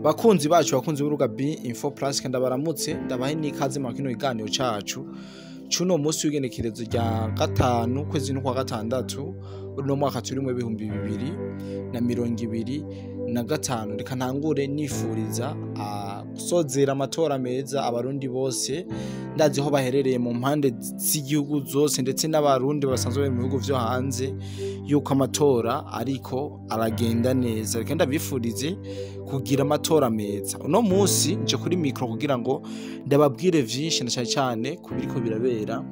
Bakunzi bacu, bakunzi b'urubuga B Info Plus, ndabaramutse, ndabahe n'ikaze mu kino kiganiro cacu cuno munsi w'igenekerezo rya 5 kwezi n'ukwa gatandatu uno mwaka turimwo 2025. Reka ntangure nifuriza gusozera amatora meza Abarundi bose, ndazi ho baherereye mu mpande z'igihugu zose, ndetse n'Abarundi basanzwe bari mu bihugu vyo hanze, yuko amatora ariko aragenda neza. Reka ndabifurize kugira amatora meza. Uno munsi nje kuri micro kugira ngo ndababwire vyinshi, na cyane cyane ku biriko birabera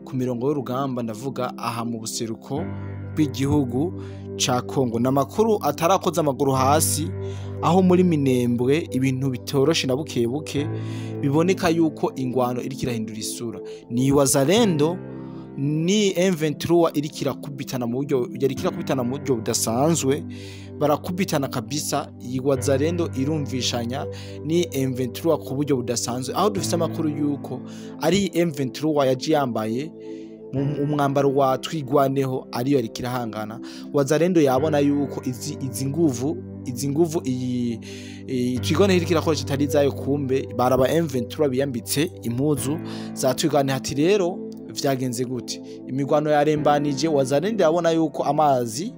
ku mirongo y'urugamba, ndavuga aha mu buseruko bw'igihugu ca Kongo. N'amakuru atarakoza amaguru hasi, aho muri Minembwe ibintu bitoroshe na buke buke, biboneka yuko ingwano iriko irahindura isura. Ni Wazalendo ni M23 iriko irakubitana mu buryo, yariko irakubitana mu buryo budasanzwe, barakubitana kabisa. Iyi Wazalendo irumvishanya ni M23 ku buryo budasanzwe, aho dufise amakuru yuko ari M23 yaje yambaye umwambaro wa Twigwaneho, ariyo yariko irahangana. Wazalendo yabona yuko izi nguvu iyi Twigwaneho iriko irakoresha itari izayo, kumbe baraba M23 biyambitse impuzu za Twigwaneho. Ati rero vyagenze gute? Imigwano yarembanije. Wazalendo yabona yuko amazi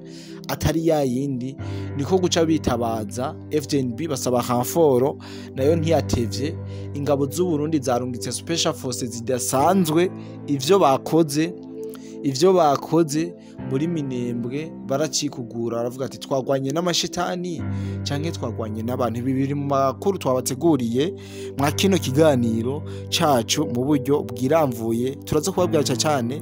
atari yayindi, niko guca bitabaza FDNB, basaba renfort, nayo ntiyatevye. Ingabo z'u Burundi zarungitse special forces zidasanzwe. Ivyo bakoze muri Minembwe, baracikugura, baravuga ati twagwanye n'amashitani canke twagwanye n'abantu. Ibi biri mu makuru twabateguriye mwa kino kiganiro cacu mu buryo bwiramvuye. Turaza kubabwira cyane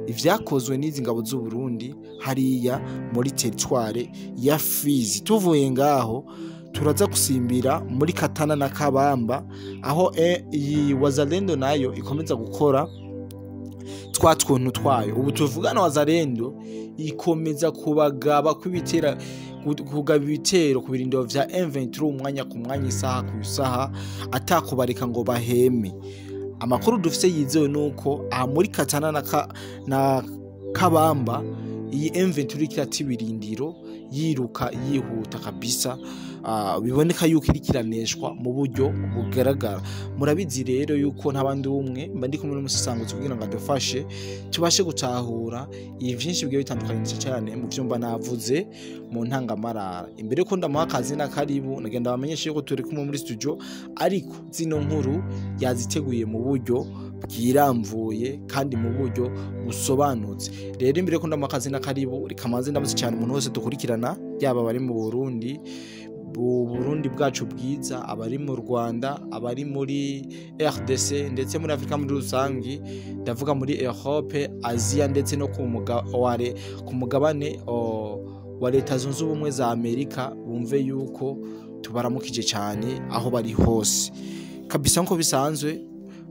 ivyakozwe n'izi ngabo z'u Burundi hariya muri territoire ya Fizi. Tuvuye ngaho, turaza gusimbira muri Katana na Kabamba, aho iyi Wazalendo nayo ikomeza gukora twa tuntu twayo. Ubu tuvugana, Wazalendo ikomeza kubagaba kw'ibitera, kugaba ibitero ku birindiro vya M23 umwanya ku mwanya, isaha ku isaha, atakubareka ngo baheme. Amakuru dufise yizewe nuko aha muri Katana na Kabamba iyi M23 iriko ibirindiro yiruka yihuta kabisa. Biboneka yuko iriko iraneshwa mu buryo bugaragara. Murabizi rero yuko ntabandi umwe mba ndi kumwe n'umusesanguzi kugira ngo adufashe tubashe gutahura ibi vyinshi bigiye bitandukanye cyane mu vyumba navuze mu ntangamarara. Imbere yuko ndamuha akazi na karibu, nagenda bamenyeshe yuko turi kumwe muri studio, ariko zino nkuru yaziteguye mu buryo bwiramvuye kandi mu buryo busobanutse. Rero imbere yuko ndamuha akazi na karibu, reka manze ndamutse cyane umuntu wese dukurikirana, yaba abari mu Burundi, Burundi bwacu bwiza, abari mu Rwanda, abari muri RDC, ndetse muri Afrika muri rusangi, ndavuga muri Europe, Asia, ndetse no ku mugabane wa Leta Zunze Ubumwe za Amerika, bumve yuko tubaramukije cyane aho bari hose kabisa. Nko bisanzwe,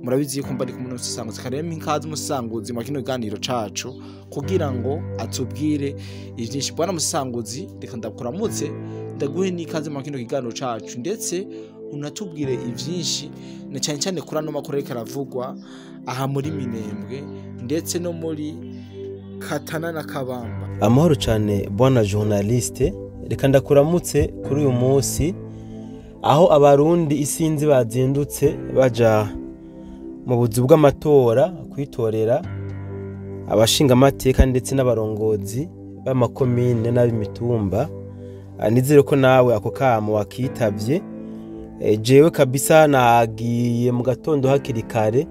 murabizi yuko mba ndi kumwe n'umusesanguzi. Kareme ikaze umusesanguzi mu kino kiganiro cacu kugira ngo atubwire ivyinshi. Bwana musesanguzi, reka ndakuramutse, ndaguhe n'ikaze mu kino kiganiro cacu, ndetse unatubwire ivyinshi na cyane cyane kuri ano makuru ariko aravugwa aha muri Minembwe ndetse no muri Katana na Kabamba. Amahoro cyane, bwana journaliste. Reka ndakuramutse kuri uyu munsi aho Abarundi isinzi bazindutse baja mu buzu bw'amatora kwitorera abashingamateka ndetse n'abarongozi b'amakomine n'ab'imitumba. Nizere ko nawe ako kamo wakitavye. Jewe kabisa nagiye mu gatondo hakiri kare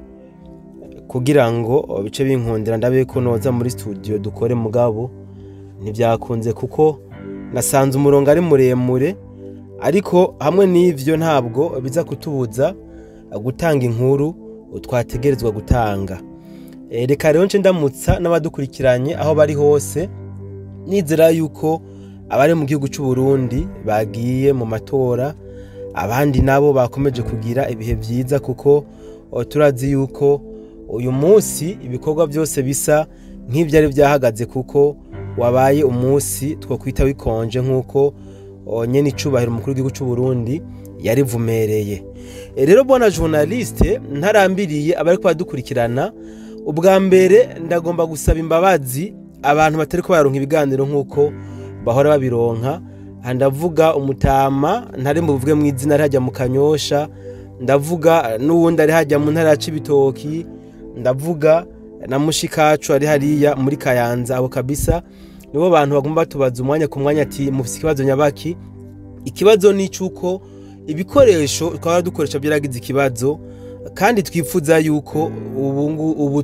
kugira ngo bice binkundira ndabe ko noza muri studio dukore, mugabo ntibyakunze kuko nasanze umurongo ari muremure. Ariko hamwe n'ivyo, ntabwo biza kutubuza gutanga inkuru twategerezwa gutanga. Reka rero nce ndamutsa n'abadukurikiranye aho bari hose, nizera yuko abari mu gihugu cy'u Burundi bagiye mu matora, abandi nabo bakomeje kugira ibihe byiza, kuko turazi yuko uyu munsi ibikorwa byose bisa nk'ibyari byahagaze, kuko wabaye umunsi twokwita wikonje, nk'uko nyene icubahiro umukuru w'igihugu cy'u Burundi yarivumereye. Rero bwana journaliste, ntarambiriye abariko badukurikirana, ubwa mbere ndagomba gusaba imbabazi abantu batari ko baronka ibiganiro nk'uko bahora babironka. Ndavuga umutama ntari muvuge mu izina ari hajya mu Kanyosha, ndavuga n'uwundi ari hajya mu ntara ya Cibitoki, ndavuga na mushikacu ari hariya muri Kayanza. Abo kabisa nibo bantu bagomba batubaza umwanya ku mwanya ati mufise ikibazo nyabaki. Ikibazo ni cyuko ibikoresho twaba dukoresha byaragize ikibazo, kandi twifuza yuko ubu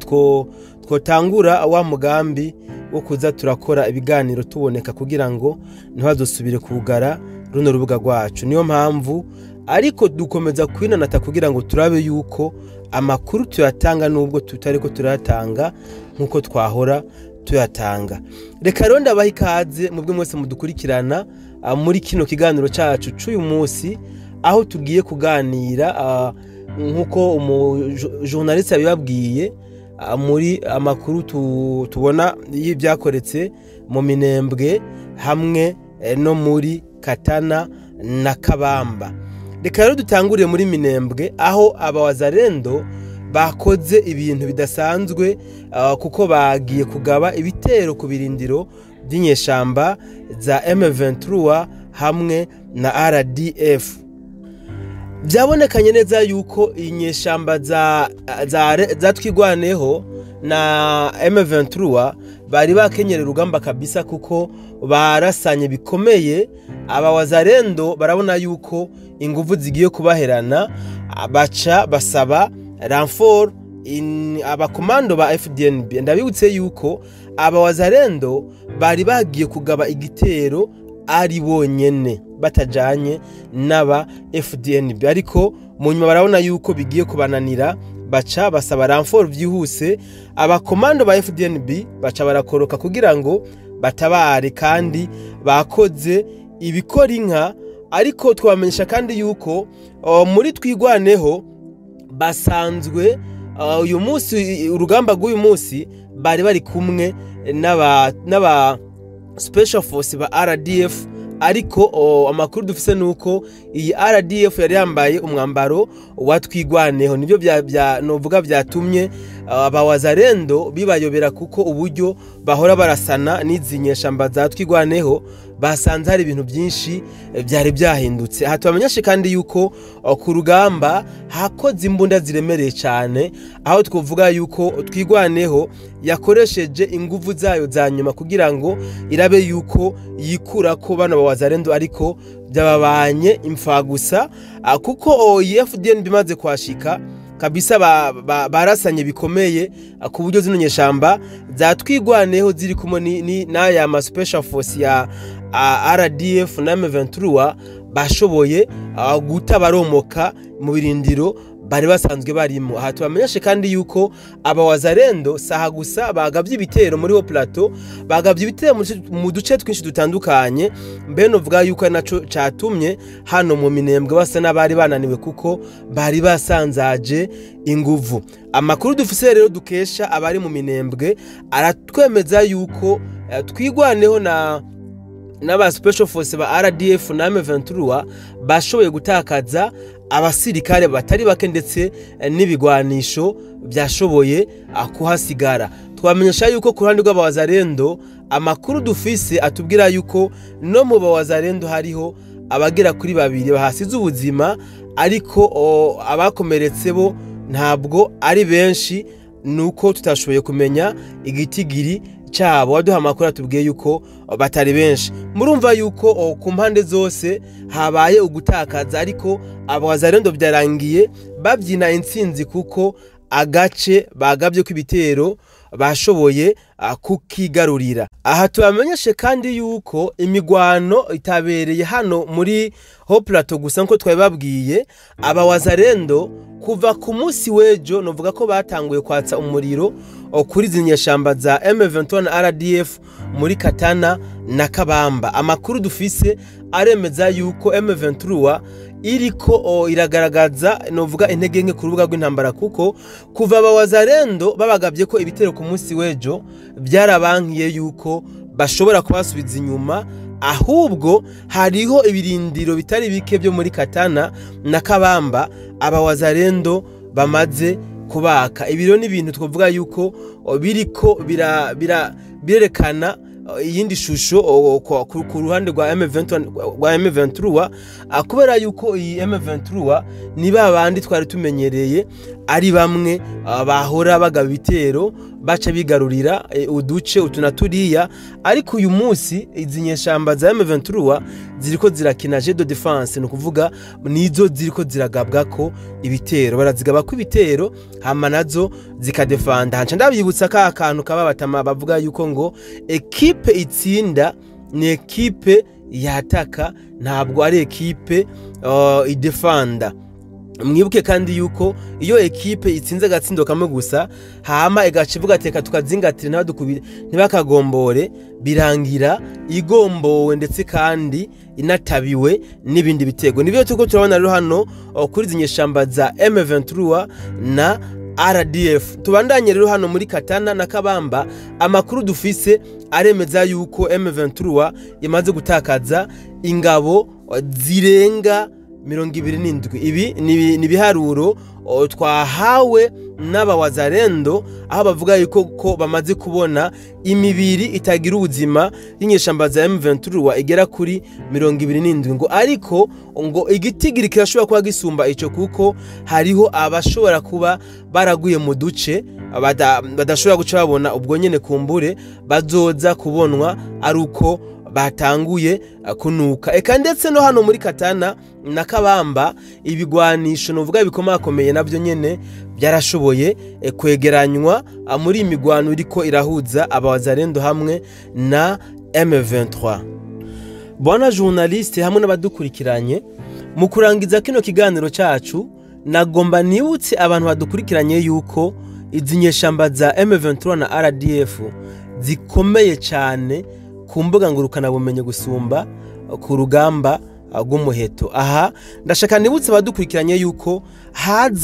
twotangura wa mugambi wo kuza turakora ibiganiro tuboneka kugira ngo ntibazosubire kugara runo rubuga rwacu. Niyo mpamvu ariko dukomeza kwinanata kugira ngo turabe yuko amakuru tuyatanga nubwo tutariko turayatanga nkuko twahora tuyatanga. Reka rero ndabaha ikaze mubwe mwese mudukurikirana muri kino kiganiro cacu c'uyu munsi, aho tugiye kuganira nkuko umujournaliste yabibabwiye muri amakuru tubona y'ibyakoretse mu Minembwe hamwe no muri Katana na Kabamba. Reka rero dutangurire muri Minembwe, aho abawazarendo bakoze ibintu bidasanzwe, kuko bagiye kugaba ibitero ku birindiro by'inyeshamba za M23 hamwe na RDF. Byabonekanye neza yuko inyeshamba za Twigwaneho na M23 bari bakenyerera urugamba kabisa, kuko barasanye bikomeye. Abawazarendo barabona yuko inguvu zigiye kubaherana, baca basaba renfort abakomando ba FDNB. Ndabibutse yuko abawazarendo bari bagiye kugaba igitero ari bonyene batajanye n'aba FDNB, ariko mu nyuma barabona yuko bigiye kubananira, baca basaba renfort byihuse. Abakomando ba FDNB baca barakoroka kugira ngo batabare, kandi bakoze ibikora inka. Ariko twamenyesha kandi yuko muri Twigwaneho basanzwe uyu munsi, urugamba rw'uyu munsi bari bari kumwe n'aba special force ba RDF, ariko amakuru dufise nuko iyi RDF yari yambaye umwambaro wa Twigwaneho. Nibyo novuga byatumye abawazarendo bibayobera, kuko uburyo bahora barasana n'izi nyeshamba za Twigwaneho basanze hari ibintu byinshi byari byahindutse. Aha tubamenyeshe kandi yuko ku rugamba hakoze imbunda ziremereye cyane, aho twovuga yuko Twigwaneho yakoresheje inguvu zayo za nyuma kugira ngo irabe yuko yikura ko bano bawazarendo, ariko byababanye imfagusa, kuko FDN bimaze kwashika kabisa barasanye bikomeye ku buryo zino nyeshamba za Twigwaneho ziri kumwe n'aya ma special force ya RDF na M23 bashoboye guta baromoka mu birindiro bari basanzwe barimo. Aha tubamenyeshe kandi yuko abawazarendo saha gusa bagavye ibitero muri ho plateau, bagavye ibitero mu duce twinshi dutandukanye. Mbe novuga yuko naco catumye hano mu Minembwe basa n'abari bananiwe, kuko bari basanzaje inguvu. Amakuru dufise rero dukesha abari mu Minembwe aratwemeza yuko Twigwaneho n'aba special force ba RDF na M23 bashoboye gutakaza abasirikare batari bake, ndetse n'ibigwanisho byashoboye kuhasigara. Twamenyesha yuko ku ruhande rw'abawazarendo amakuru dufise atubwira yuko no mu bawazarendo hariho abagera kuri babiri bahasize ubuzima, ariko abakomeretse bo ntabwo ari benshi, nuko tutashoboye kumenya igitigiri cyabo. Waduha amakuru atubwiye yuko batari benshi. Murumva yuko ku mpande zose habaye ugutakaza, ariko abawazarendo byarangiye babyina intsinzi, kuko agace bagabye kw'ibitero bashoboye kukigarurira. Aha tubamenyeshe kandi yuko imigwano itabereye hano muri Haut Plateau gusa, nko twabibabwiye. Abawazarendo kuva ku munsi w'ejo novuga ko batanguye kwatsa umuriro kuri zinyeshamba za M23 na RDF muri Katana na Kabamba. Amakuru dufise aremeza yuko M23 iriko iragaragaza novuga intege nke ku rubuga rw'intambara, kuko kuva abawazarendo babagabye ko ibitero ku munsi w'ejo byarabankiye yuko bashobora kubasubiza inyuma, ahubwo hariho ibirindiro bitari bike byo muri Katana na Kabamba abawazarendo bamaze kubaka. Ibiro ni ibintu twavuga yuko biriko birerekana iyindi shusho ku ruhande rwa M23, rwa M23, kubera yuko iyi M23 ni babandi twari tumenyereye, ari bamwe bahora bagaba ibitero baca bigarurira uduce utu na turiya. Ariko uyu munsi izi nyeshamba za M23 ziriko zirakina jeu de défense, ni ukuvuga nizo ziriko ziragabwa ko ibitero, barazigaba ko ibitero hama nazo zikadefanda. Nca ndabibutsa ka kantu kaba batama bavuga yuko ngo ekipe itsinda ni ekipe yataka, ntabwo ari ekipe idefanda. Mwibuke kandi yuko iyo ekipe itsinze agatsindo kamwe gusa hama igaca ivuga ati reka tukazingatire ntibakagombore, birangira igombowe ndetse kandi inatabiwe n'ibindi bitego. Nibyo turiko turabona rero hano kuri izi nyeshamba za M23 na RDF. Tubandanye rero hano muri Katana na Kabamba, amakuru dufise aremeza yuko M23 imaze gutakaza ingabo zirenga 27. Ibi ni ibiharuro twahawe n'abawazarendo, aho bavuga yuko ko bamaze kubona imibiri itagira ubuzima y'inyeshamba za M23 igera kuri 27, ngo ariko ngo igitigiri kirashobora kuba gisumba ico, kuko hariho abashobora kuba baraguye mu duce badashobora guca babona ubwo nyene, kumbure bazoza kubonwa ari uko batanguye kunuka. Eka ndetse no hano muri Katana na Kabamba ibigwanisho novuga bikomakomeye navyo nyene byarashoboye kwegeranywa muri imigwano iriko irahuza abawazarendo hamwe na M23. Bwana journaliste hamwe n'abadukurikiranye, mu kurangiza kino kiganiro cacu nagomba nibutse abantu badukurikiranye yuko izi nyeshamba za M23 na RDF zikomeye cyane ku mbuga ngurukanabumenyi gusumba ku rugamba rw'umuheto. Aha ndashaka nibutse abadukurikiranye yuko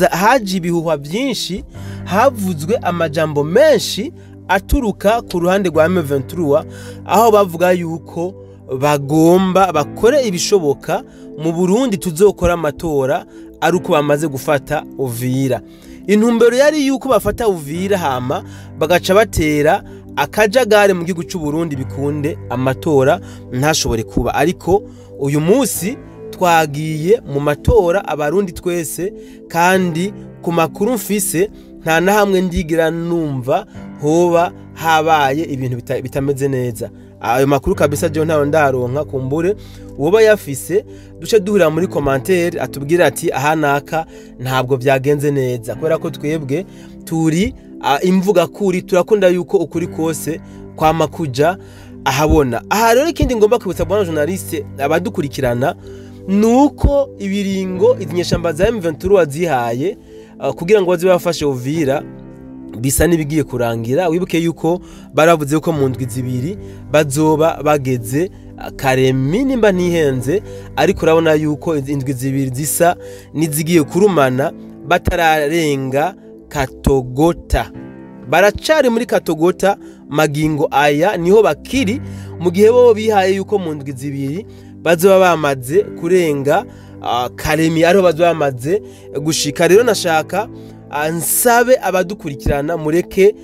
haje ibihuha byinshi, havuzwe amajambo menshi aturuka ku ruhande rwa M23, aho bavuga yuko bagomba bakore ibishoboka mu Burundi tuzokora amatora ari uko bamaze gufata Uvira. Intumbero yari yuko bafata Uvira hama bagaca batera akajagari mu gihugu cy'u Burundi bikunde amatora ntashobore kuba. Ariko uyu munsi twagiye mu matora abarundi twese, kandi ku makuru mfise nta na hamwe ndigira numva hoba habaye ibintu bitameze neza. Ayo makuru kabisa je ntayo ndaronka, kumbure uwoba yafise duce duhurira muri commentaire atubwira ati aha naka ntabwo byagenze neza, kubera ko twebwe turi imvuga kuri, turakunda yuko ukuri kose kwama kuja ahabona. Aha rero ikindi ngomba kwibutsa bwana journaliste abadukurikirana nuko ibiringo izi nyeshamba za M23 zihaye kugira ngo baze bafashe Uvira bisa nibigiye kurangira. Wibuke yuko baravuze ko mu ndwi zibiri bazoba bageze Karemi nimba ntihenze, ariko urabona yuko indwi zibiri zisa nizigiye kurumana batararenga Katogota. Baracari muri Katogota magingo aya niho bakiri, mu gihe bo bihaye yuko mu ndwi zibiri bazoba bamaze kurenga Karemi, ariho bazoba bamaze gushika. Rero nashaka nsabe abadukurikirana mureke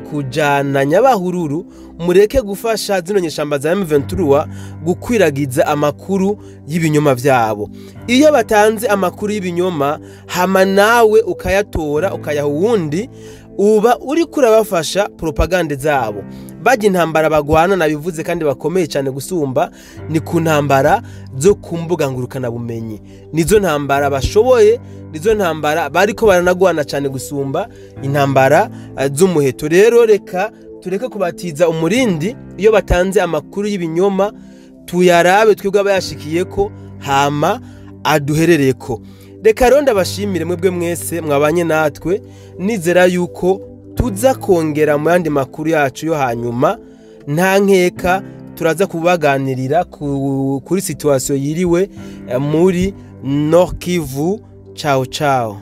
kujana nyabahururu, mureke gufasha zino nyeshamba za M23 gukwiragiza amakuru y'ibinyoma vyabo. Iyo batanze amakuru y'ibinyoma hama nawe ukayatora ukayaha uwundi, uba uri kurabafasha propagande zabo. Bajya intambara bagwana nabivuze kandi bakomeye cyane gusumba ni ku ntambara zo ku mbuga ngurukana bumenyi. Nizo ntambara bashoboye, nizo ntambara bariko baranagwana cyane gusumba intambara z'umuheto. Rero reka tureke kubatiza umurindi iyo batanze amakuru y'ibinyoma, tuyarabe twebwe abayashikiyeko hama aduherereko. Reka rero ndabashimire mwebwe mwese mwabanye natwe, nizera yuko tuza kongera mu yandi makuru yacu yo hanyuma. Nta nkeka turaza kubaganirira kuri situation yiriwe muri Nord Kivu. Ciao ciao.